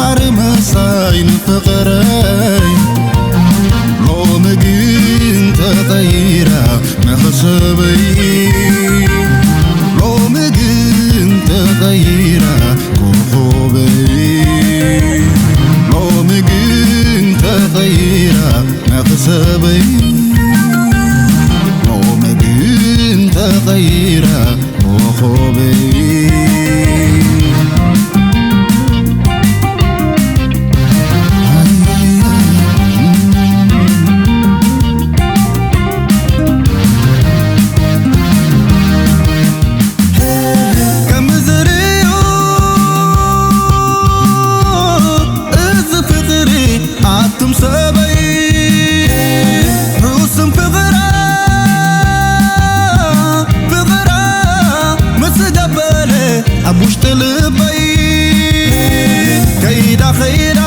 ኣርመሳይ ንፍቕረይ ሎሚ ግን ተቐይራ መኽሰበይ፣ ሎሚ ግን ተቐይራ ኮኾበይ፣ ሎሚ ግን ተቐይራ መኽሰበይ፣ ሎሚ ግን ተቐይራ ኮኾበይ። ከም ዝርእዮ እዚ ፍቕሪ ኣቱም ሰበይ ርኡስም ፍቕራ ፍቕራ ምስ ገበለ ኣብ ውሽጢ ልበይ ከይዳ ከይዳ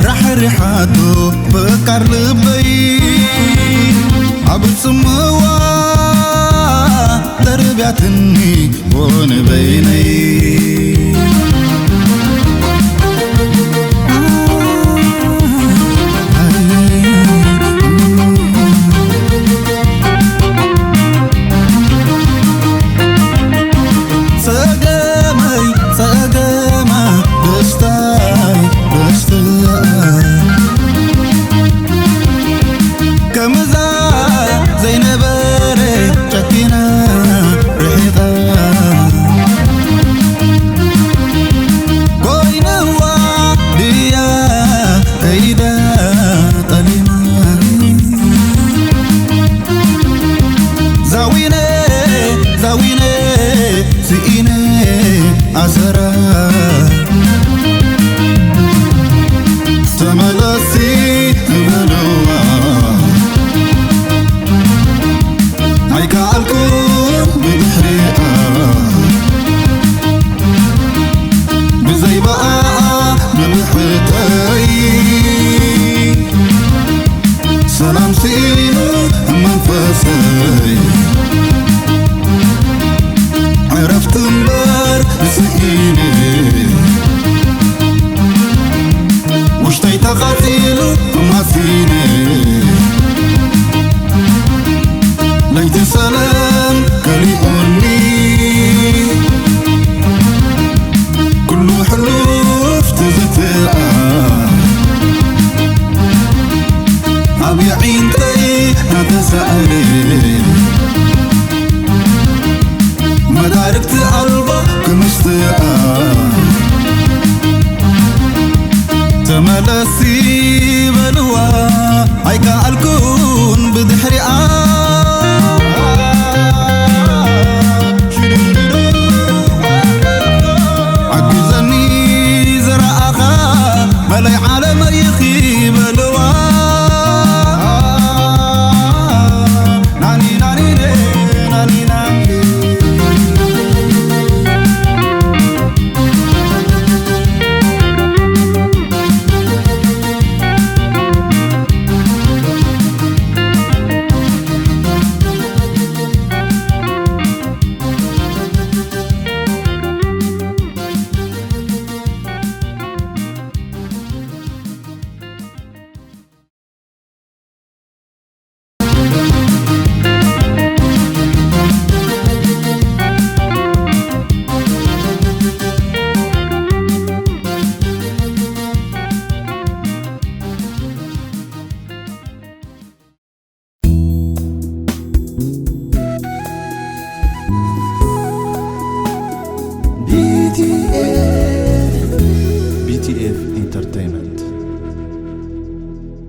ራሕሪሓቶ ፍቃር ልበይ ኣብ ጽምዋ ተርብያትኒ ሆነ በይነይ። ጸገመይ ጸገማ ደስታይ ደስታ ከምዛ ዘይነበረ ጨኪና ርሒቓ ኮይንዋ ድያ ከይዳ ጠሊማ ዛዊነ ዛዊነ ስኢነ ኣሰራ ተመለሲ ዝበልዋ ኣይከኣልኩን ብድሕሪኣ ብዘይ ብኣኣ ምምሕተይ ሰላም ስኢኑ መንፈሰይ ዕረፍቲ እምበር ስኢነ ውሽጠይ ተቓጺሉ ማሲነ ለይቲ ሰላም ከሊኡኒ ኩሉ ሕሉፍ ትዝትኣ ኣብ የዒንተይ ናተሳእለ መዳርግቲ ኣልባ ክምስትኣ ተመለሲ በልዋ ኣይከኣልኩ